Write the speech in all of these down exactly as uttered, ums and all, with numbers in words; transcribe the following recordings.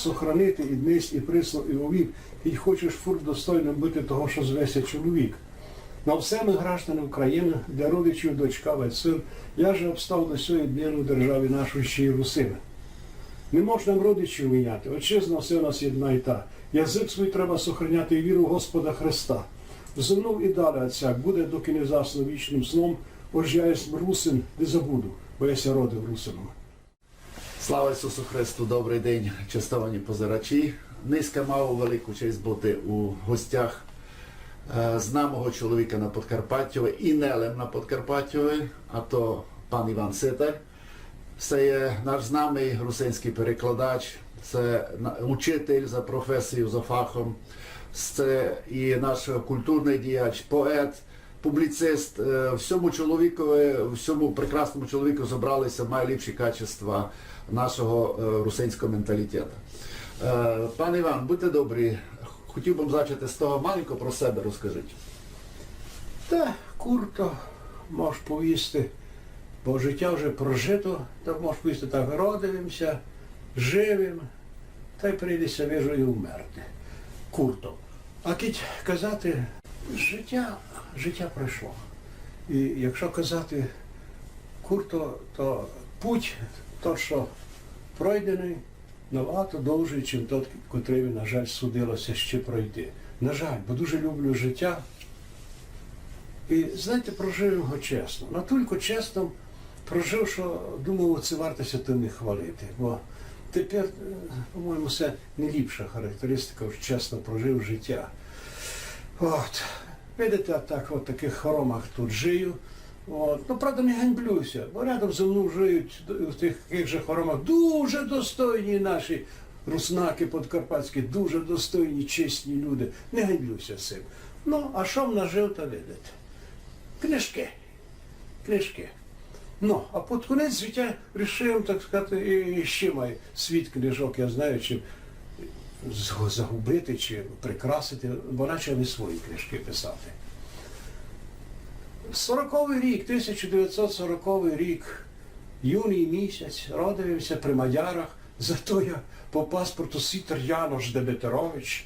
Сохранити і днесь, і присно, і вовік, кідь хочеш фурт достойным быти того, што зве ся чоловік. Но все мы, граждане Украины, для родичів дочка вать син, я же обстав до сьої днины у державі нашій ще й русины. Не мож нам родичів міняти, отчизна все у нас єдна й та. Язык свій треба сохраняти і віру в Господа Христа. Зо мнов і дале отсяк буде, докы не засну вічным сном, ож я єсмь русин, не забуду, бо я ся родив русином. Слава Ісусу Христу! Добрый день, честовані позирачі! Нынька мав велику честь быти у гостях, е, знамого чоловіка на Подкарпаттю і не лем на Подкарпаттю, а то пан Іван Ситар. Се є наш знамый русинськый перекладач, се на-, учитель за професією, за фахом, се і наш культурный діяч, поет, публіцист. Е, в сьому чоловікови, в сьому прекрасному чоловікови зобрали ся майліпші качества нашого, е, русинського менталітета. Е, пане Іван, будьте добрі, хотів бы зачати з того, маленько про себе розкажіть. Та курто мож повісти, бо життя вже прожито, та мож повісти так: родив им ся, жив им, та й прийде ся, вижу, і умерти. Курто. А кідь казати, життя, життя пройшло. І якщо казати курто, то путь тот, што пройденый, набагато довшый, чим тот, котрый, на жаль, судило ся ще пройти. На жаль, бо дуже люблю життя. І, знаєте, прожив його чесно. Натулько чесно прожив, што, думаю, ци варто ся тым і хвалити. Бо тепер, е, по-моєму, се найліпша характеристика, ож чесно прожив життя. От. Видите, а так, от такых хоромах тут жию. От. Ну, правда, не ганьблю ся, бо рядом зо мнов жиють д-, в тых, такых же хоромах дуже достойні наші руснакы подкарпатські, дуже достойні, чесні люди. Не ганьблю ся сим. Ну, а што м нажив, та видите. Книжкы. Книжкы. Ну, а під конець життя рішив, так сказати, і ще май світ книжок, я знаю, чи з-, загубити, чи прикрасити, бо почав і свої книжкы писати. Сороковый рік, тисяча девятсот сороковый рік, юній місяць, родив ся при мадярах, зато я по паспорту Ситар Янош Деметрович.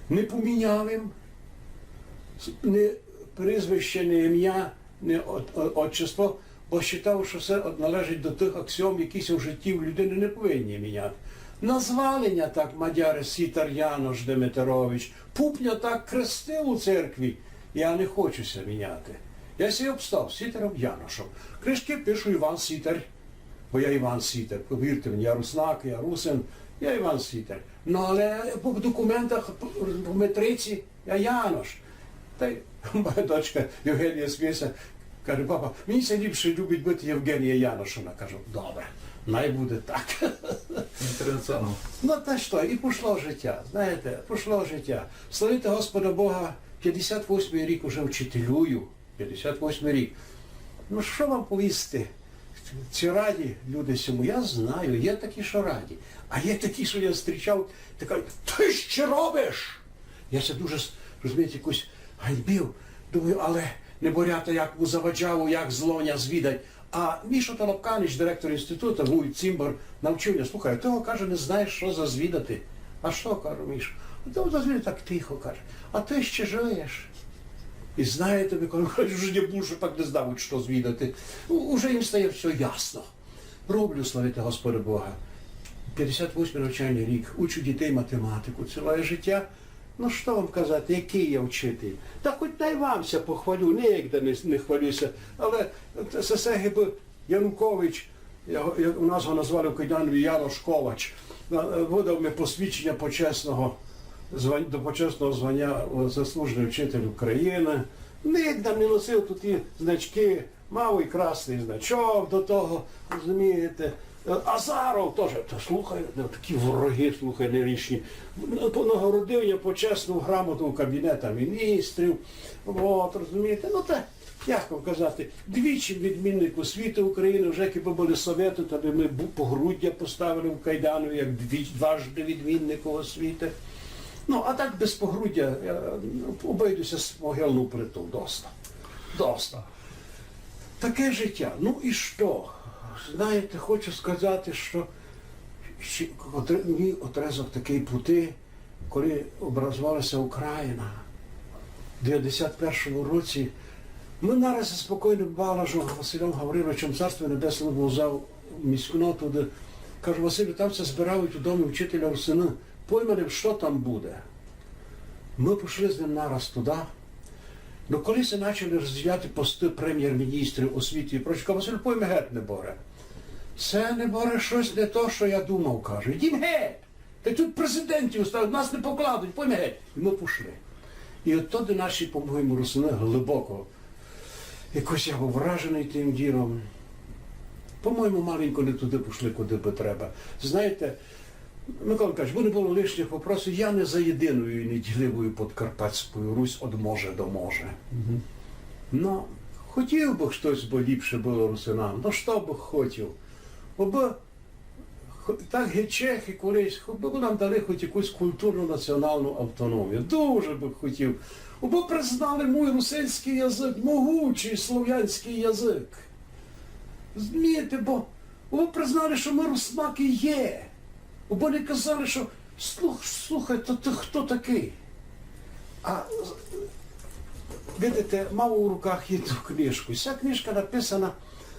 Не поміняв им, не прізвище, не ім'я, не от-, о-, отчество, бо считав, што се от-, належить до тых аксіом, які ся в житті в людини не повинні міняти. Назвали ня так мадяры: Ситар Янош Деметрович. Пуп ня так крестив у церкві. Я не хочу ся міняти. Я ся й обстав Ситаром Яношом. Книжкы пишу Іван Ситар, бо я Іван Ситар. Повірте мені, я руснак, я русин, я Іван Ситар. Ну, але по документах, по, по метриці я Янош. Та й моя дочка Євгенія сміє ся, каже: «Папа, мені ся ліпше любить быти Євгенія Яношовна». Кажу: «Добре, най буде так». Інтернаціонал. Ну, та што, і пішло життя, знаєте, пішло життя. Славити Господа Бога, пятдесят восьмый рік уже вчителюю. Пятдесят восьмый рік. Ну, што вам повісти? Ци раді люди сьому? Я знаю, є такі, што раді. А є такі, што я зустрічав, та кажуть: «Ты ще робиш?» Я ся дуже, с-, розумієте, якось ганьбив. Думаю, але неборята, як му заваджав, як зло ня звідать. А Мішо Толопканич, директор інституту, Вуйт Цімбор, навчив ня: «Слухай, ты, каже, не знаєш, што зазвідати». «А што?» — кажу, Мішо. «А то зазвідати так тихо», — каже. «А ты ще жиєш?» І знаєте, Микола Миколайович, уже не буду, што так не знавуть, што звідати. У-, уже їм стає всьо ясно. Роблю, славити Господа Бога. Пятдесят восьмый навчальный рік, учу дітей математику ціле життя. Ну, што вам казати, якый я вчитель? Та хоть най вам ся похвалю, нигде не, не хвалю ся, але се, се гибы Янукович, я, я, у нас го назвали в Кайданові Ярош Ковач, на-, выдав ми посвідченя почесного зван-, до почесного званя, о, заслуженый вчитель Украины. Нигде не носив туй і значкы, мав і красный значок до того, розумієте. Е, Азаров тоже, та слухай, ну, такі ворогы, слухай, нынішні. Ну, по-, нагородив я почесну грамоту Кабінета міністрів. От, розумієте, ну, та як вам казати, двічі відмінник освіти Украины, вже якбы были совєты, то бы мы бу-, погруддя поставили в Кайданові, як дві-, дважды відміннику освіти. Ну, а так без погруддя, я, ну, обыйду ся з могилну плиту, доста. Доста. Таке життя. Ну і што? Знаєте, хочу сказати, што Ще отр-, мій отрезок такий пути, коли образувалася Україна в девятдесят першому році, ми нараз з покойним Балажом Василем Гавриловичем, царство небесне, його взяв міськноту, де, кажу: «Василю, там ся збирають у домі вчителя русины. Пойме, што там буде». Ми пішли з ним нараз туды. Ну, коли ся почали розділяти посты премєр-міністрів, освіти і прочого, Василь: «Пойме геть, неборе. Се, неборе, штось не то, што я думав», каже. «Ідім геть! Та тут президентів ставлять, нас не покладуть, пойме геть». І ми пішли. І от тоді наші, по-моєму, русины глибоко, якось я быв враженый тым ділом. По-моєму, маленько не туды пішли, куды бы треба. Знаєте, Микола Миколайович, бо не было лишніх вопросів, я не за єдиною і неділивою Подкарпатською Русь од може до може. Но, хотів бы, штось бы ліпше было русинам, но што бы хотів? Обы хо-, так ги чехи колись, обы нам дали хоть якусь культурну націоналну автономію. Дуже бы хотів. Обы признали мій русинськый язык, могучый слов'янськый язык. Розумієте, бо, бо признали, што мы русмакы є. Бо не казали, што: «Слух-, слухай, то ты хто такый?» А, видите, мав у руках єдну книжку. Ся книжка написана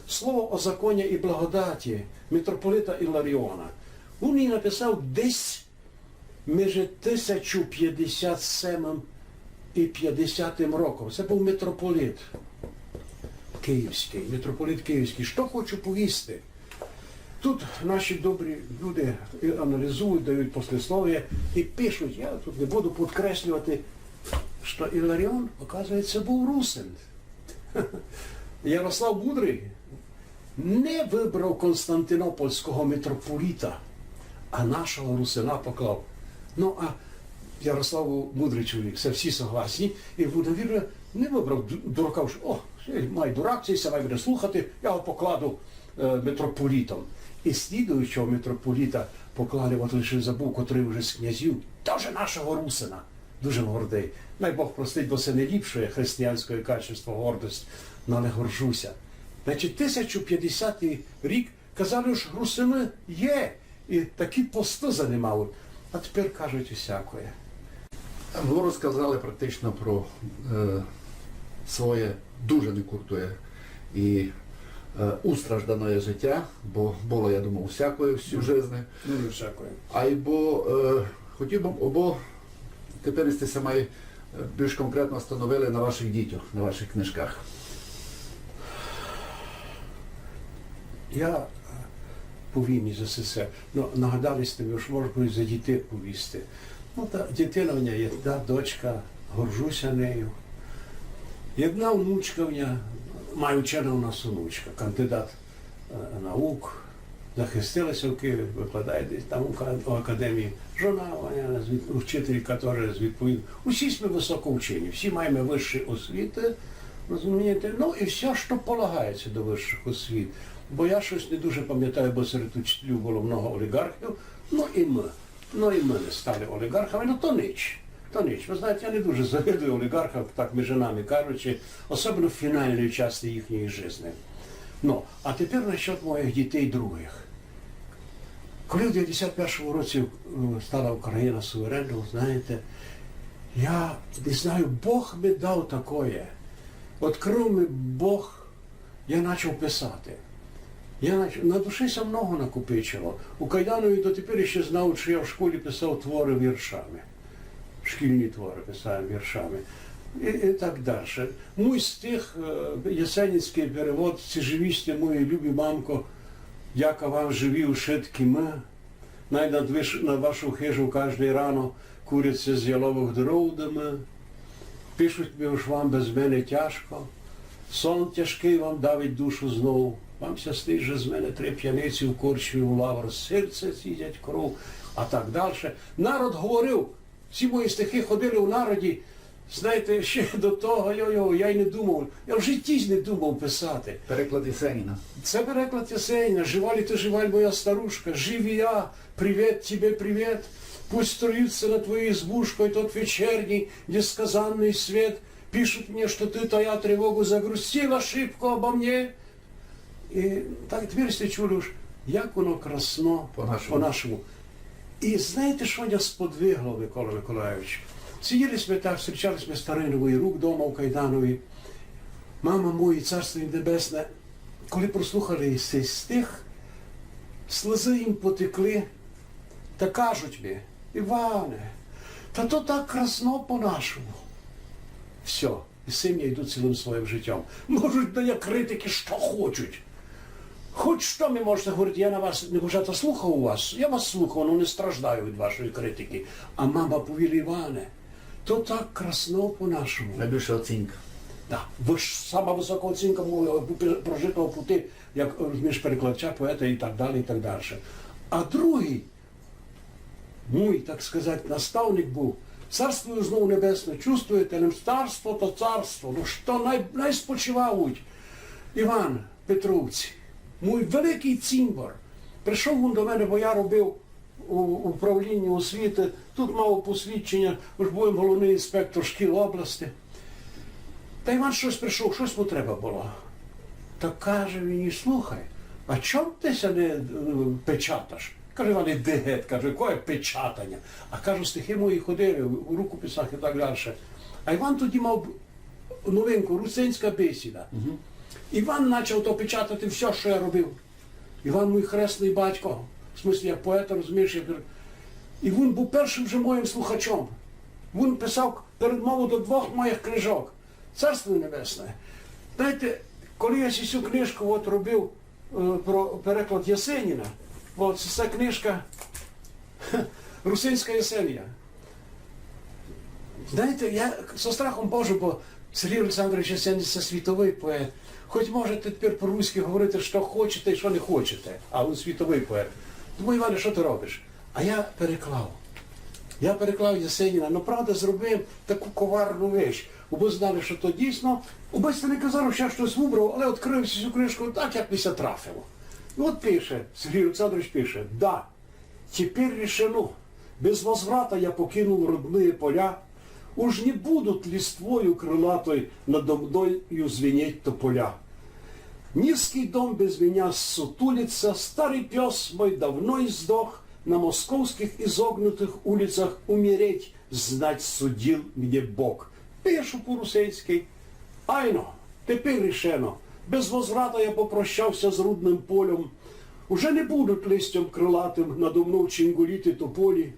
«Слово о законі і благодаті» митрополита Іларіона. Він її написав десь межи тисяча пятдесят семым і пятдесятым роком. Се быв митрополит київськый, митрополит київськый. Што хочу повісти? Тут наші добрі люди і аналізують, дають послісловія і пишуть. Я тут не буду підкреслювати, што Іларіон, оказується, быв русин. Ярослав Мудрый не выбрав константинопольського митрополита, а нашого русина поклав. Ну, а Ярослав быв мудрый чоловік, се всі согласні, і він, навірно, не выбрав ду-, дурака, што: «О, сей май дурак, сей ся май буде слухати, я го покладу, е, митрополитом». І слідуючого митрополита поклали, от лише забув, котрый уже з князів, тоже нашого русина. Дуже гордый. Най Бог простить, бо се не ліпшоє християнськоє качество, гордость, но але горжу ся. Значить, тисяча пятдесятый рік, казали, ож русины є, і такі посты занимали. А тепер кажуть усякоє. Вы розказали практично про, е, своє дуже некуртоє і, е, устражданоє житя, бо было, я думаю, усякоє в сю жизнь. Дуже всякоє. Айбо, е, хотів бы, обы тепер сьте ся май, е, більш конкретно остановили на вашых дітях, на вашых книжках. Я, е, повім і за се. Ну, нагадали сьте ми, ож можу і за дітей повісти. Ну, та дитина в мене є, та дочка, горжу ся нею. Єдна внучка в мене, май учена у нас внучка, кандидат, е, наук, захистила ся в Києві, викладає десь там у ка-, у академії. Жона моя з від-, вчителька тоже з відповідь. Усі сьме высоко вчені, всі маєме высші освіты, розумієте? Ну і всьо, што полагає ся до высшых освіт. Бо я штось не дуже памнятаю, бо серед учителів было много оліґархів. Ну і мы. Ну і мы не стали оліґархами, ну то ніч. То ніч. Вы знаєте, я не дуже завидую оліґархам, так межи нами кажучи, особливо фінальної части їхньої жизни. Ну, а тепер насчет моїх дітей другых. Коли в девятдесят першому році, е, стала Україна суверенною, знаєте, я не знаю, Бог ми дав такоє. Открыв ми Бог, я начав писати. Я нач-, на души ся много накопичило. У Кайданові дотепер іщи знають, што я в школі писав творы віршами. Шкільні творы писав віршами. І, і так дальше. Мій стих, е, єсенінськый перевод: «Ці живі сьте, мої любі мамко, дяка вам живі ушыткі мы. Най над виш-, над вашу хижу каждый рано курять ся з яловых дров дымы. Пишуть ми, ож вам без мене тяжко. Сон тяжкый вам давить душу знову. Вам ся снить, же з мене три пяниці в корчмі у лавр сирце цідять кров», а так дальше. Народ говорив, всі мої стихи ходили у народі, знаєте, ще до того, йо-йо, я й не думав, я в житті й не думав писати. Переклад Єсеніна. Це переклад Єсеніна. «Жива ли ты, жива ли моя старушка, жив и я, привет тебе, привет. Пусть струится над твоей избушкой тот вечерний, несказанный свет. Пишут мне, что ты, тая тревогу, загрустила шибко обо мне». І так тепер сьте чули, ож Як воно красно по-нашому. По-нашому. І знаєте, што мене сподвигло, Микола Миколайович? Сиділи сьме так, зустрічали сьме Старый Новый рук дома у Кайданові. Мама моя, царство їм небесне, коли прослухали сей стих, слезы їм потекли, та кажуть ми: «Іване, та то так красно по-нашому». Всьо. І з сим я йду цілым своїм житьом. Можуть до мене критики што хочуть. Хоч што ми можете говорити, я на вас, не божата, слухав вас, я вас слухав, но не страждаю від вашої критики. А мама повіла: «Іване, то так красно по-нашому». Найбільша оцінка. Да. Вы ж сама высока оцінка моєго пу-, прожитого пути, як, розумієш, перекладача, поета і так далі, і так дальше. А другый мой, так сказать, наставник быв, царство йому знову небесне, чувствуєте, не царство, то царство, но што най, най спочивають. Іван Петровці, мой великый цімбор, прийшов він до мене, бо я робив у управлінні освіти, тут мав посвідчення, уж быв головный інспектор шкіл области. Та Іван штось прийшов, штось му треба было. Та каже мені: «Слухай, а чом ты ся не, е, печаташ?» Каже: «Іван, іди гет», каже, «якоє печатаня?» А кажу: «Стихи мої ходили у рукописах» і так дальше. А Іван тоді мав новинку «Русинська бесіда». Мгм. Іван почав то печатати всьо, што я робив. Іван мій хресный батько, в смыслі, як поет, розумієш, як... І він быв першым же моїм слухачом. Він писав передмову до двох моїх книжок. Царство небесне. Знаєте, коли я сю книжку от робив, е, про переклад Єсеніна, от ця книжка «Русинська Єсенія». Знаєте, я зо страхом Божым, бо Сергій Олександрович Єсенін — це світовый поет. Хоч можете тепер по-руськи говорити, што хочете і што не хочете, а він світовый поет. Тому, Іване, што ты робиш? А я переклав. Я переклав Єсеніна. Но, правда, зробив таку коварну вещь. Убы знали, што то дійсно, убы сьте не казали, што я штось выбрав, але відкрыв сю книжку так, як ми ся трафило. І от пише, Сергій Олександрович пише: «Да, теперь решено. Без возврата я покинул родные поля. Уж не будут листвою крылатой надо мною звенеть тополя. Низкий дом без меня ссутулится, старый пёс мой давно издох, на московских изогнутых улицах умереть, знать, судил мне Бог». Пишу по-русинськи. Айно, тепер рішено. Без возврата я попрощався з рудным польом. Уже не будуть листьом крылатым надо мнов чингуліти тополі.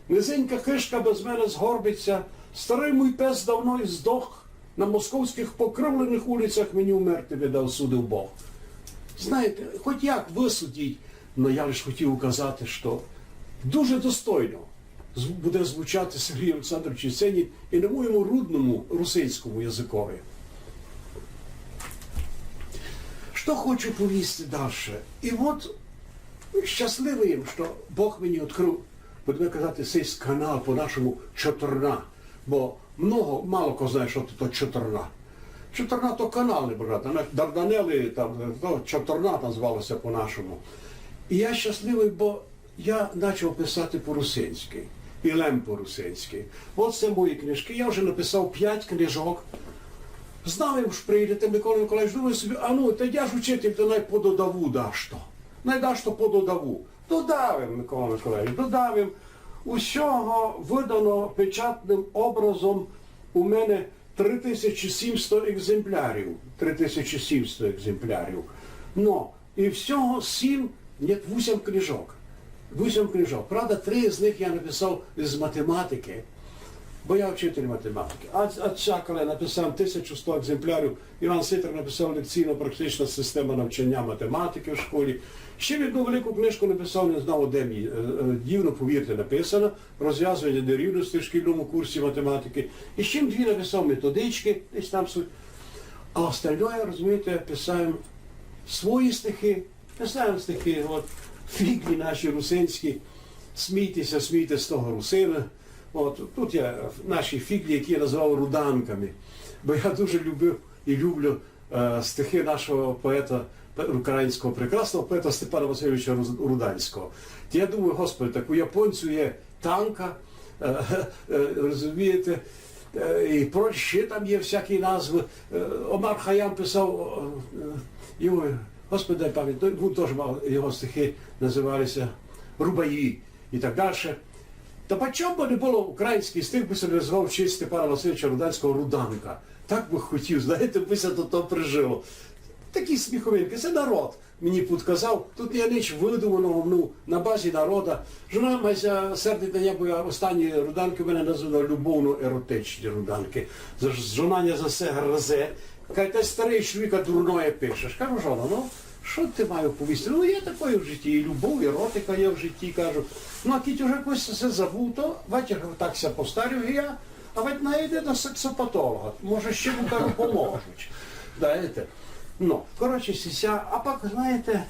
Низенька хижка без мене згорбиться. Старый мой пес давно здох. На московських покривленых улицях мені умерти видав, судив Бог. Знаєте, хоч як высудіть, но я лиш хотів указати, што дуже достойно зв-, буде звучати Сергій Олександрович Єсенін і на моєму рудному русинському языкови. Што хочу повісти дальше? І от щасливый єм, што Бог мені відкрыв, будеме казати, сей канал по-нашому чотирна, бо много, мало ко знає, што то чотирна. Чотирна то канал, не брат, а Дарданелы, там, то чотирна там звало ся по-нашому. І я щасливый, бо я начав писати по-русинськи. І лем по-русинськи. От се мої книжкы. Я вже написав пять книжок. Знав им, што прийдете, Микола Миколайович, думаю собі, а ну, та я ж учитель, та най пододаву дашто. Най дашто пододаву. Додав им, Микола Миколайович, додав им. Усього выдано печатным образом у мене три тисячі сімсто екземплярів. Три тисячі сімсто екземплярів. Но, і всього сім, ні, вісім книжок. Вісім книжок. Правда, три з них я написав з математикы, бо я вчитель математикы. А, а ця, коли написав тисячу сто екземплярів, Іван Ситар написав «Лекційно-практична система навчання математикы в школі». Ще одну велику книжку написав, не знав, де мені, е, е, дивно, повірте, написана, «Розв'язування нерівностей в шкільному курсі математикы». І ще дві написав методичкы, десь там суть. А остальное, розумієте, писав свої стихи, писав стихи, от, фіґлі наші русинські, «Смійтеся, смійте з того русина». От, тут я наші фіґлі, які я називав руданками, бо я дуже любив і люблю, е, стихи нашого поета, пе-, українського прекрасного поета Степана Васильовича Руз-, Руданського. Та я думаю, Господи, так у японцю є танка, е, е, розумієте, е, і про-, ще там є всякі назвы. Е, Омар Хайям писав, е, е, його Господи, дай память, ну, вун тоже мав, його стихи называли ся «Рубаї» і так дальше. Та почом бы не было українськый стих, бы ся не называв в честь Степана Васильовича Руданського «Руданка». Так бы хотів, знаєте, бы ся то, то прижило. Такі сміховинкы, се народ мені підказав. Тут я ніч выдуманого, ну, на базі народа. Жона май ся сердить на ня, бо я останні руданкы в мене названа любовно-еротичні руданкы. З-, жона ня за се гризе. Каже: «Ты, старый чоловік, дурноє пишеш». Кажу: «Жоно, ну, што ти маю повісти? Ну, є такоє в житті, і любов, і еротика є в житті», кажу. «Ну, а кідь уже якось се забув, то вадь так ся постарю і я, а вадь найде до сексопатолога. Може, ще му, кажу, поможуть». Знаєте? Ну, коротше, сися, а пак, знаєте,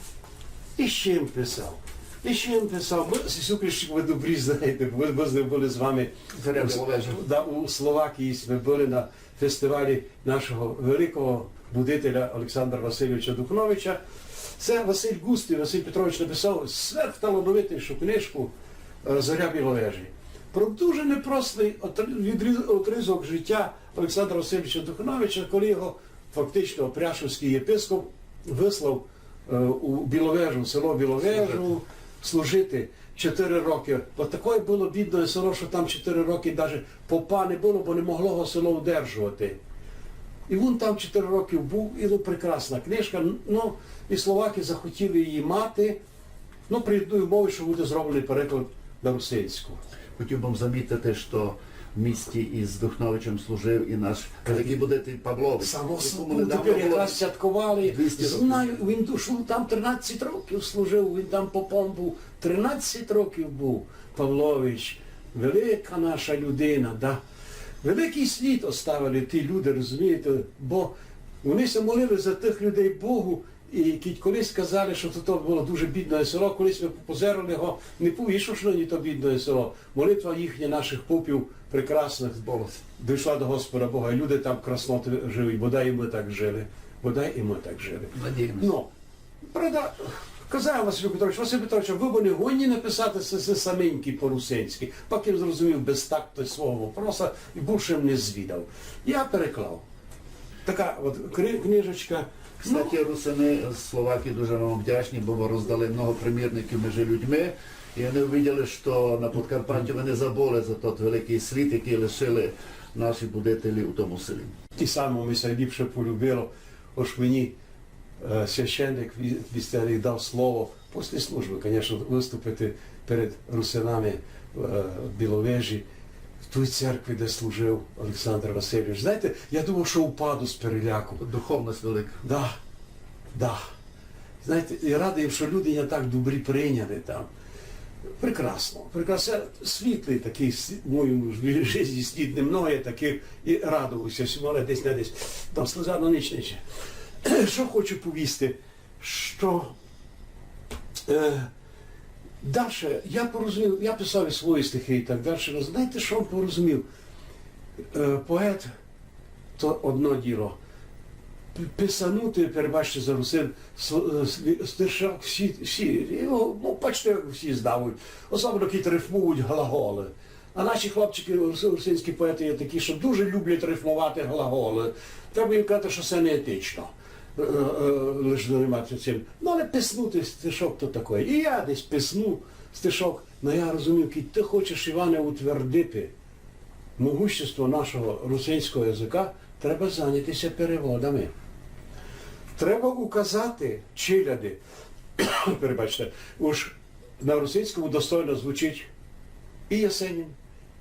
і ще їм писав. І ще їм писав. Мы, сисю книжку вы добрі знаєте, бо мы, мы з ним были з вами. Зоря у, Біловежі. Да, у Словакії мы были на фестивалі нашого великого будителя Олександра Васильовича Духновича. Се Василь Густів, Василь Петрович написав сверхталановиту книжку, е, «Зоря Біловежі». Про дуже непростый отр-, відріз-, отрізок життя Олександра Васильовича Духновича, коли його фактично пряшівськый єпископ выслав, е, у Біловежу, в село Біловежу, служити. Чотири рокы. От такоє было бідноє село, што там чотири рокы даже попа не было, бо не могло го село удержовати. І вун там чотири рокы быв, і, ну, прекрасна книжка. Ну, і словакы захотіли її мати. Ну, при одній умові, што буде зробленый переклад на русинську. Хотів бы замітити, што в місті із Духновичем служив і наш великый будитель Павлович, Само якому собою, недавно тепер было якраз святковали. Двісті років. Знаю, вун душу там тринадцять років служив, вун там попом быв. Тринадцять років быв Павлович. Велика наша людина, да. Великый слід оставили ті люди, розумієте, бо вони ся молили за тых людей Богу, і кідь колись казали, што то, то было дуже бідноє село, колись мы позирали го, не повіш, што нині то бідноє село. Молитва їхня, нашых попів прекрасных, збылася, дійшла до Господа Бога, і люди там красно живуть, бодай і мы так жили, бодай і мы так жили. Надіємося. Ну, правда, казав Василь Петрович: «Василь Петрович, вы бы не годні написати се, се саменькый по-русинськы». Пак им зрозумів безтактность свого вопроса і бульше им не звідав. Я переклав. Така от кри-, книжечка. Кстати, русины, словакы дуже вам вдячні, бо вы роздали много примірників межи людьми. І они увиділи, што на Подкарпаттю вы не забыли за тот великый слід, якый лишили наші будителі у тому селі. І само ми ся ліпше полюбило, ож мені, е, священник ві-, вістерий дав слово после службы, конечно, выступити перед русинами, е, в Біловежі, в тій церкві, де служив Олександр Васильович. Знаєте, я думав, што упаду з переляку. Духовность велика. Да, да. Знаєте, я радый, што люди мене так добрі прийняли там. Прекрасно, прекрасно. Світлый такый с-, в моїй житті слід, немного є такых, і радовався всьому, але десь, не десь. Там слеза, ну, ніч, ніч. Што хочу повісти, што, е, дальше я порозумів, я писав і свої стихи і так дальше, але знаєте, што я порозумів? Е, поет то одно діло. П-, писанути, перебачте за русин, с-, е, с-, стишок всі, всі, його, ну, почти всі знають. Особливо, які рифмують глаголы. А наші хлопчикы, рус-, русинські поеты є такі, што дуже люблять рифмовати глаголы. Треба їм казати, што се не етично. Е, е, лиш займатися цим. Ну, але писнути стишок то такоє. І я десь писну стишок, но я розумію, кідь ты хочеш, Іване, утвердити могущество нашого русинського языка, треба зайнятися переводами. Треба указати челяди, перебачте, уж на русинському достойно звучить і Єсенін,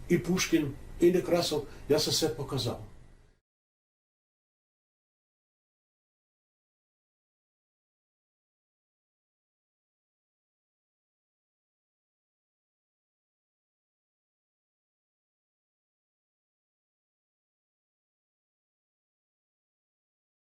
і Пушкін, і Некрасов. Я се все показав.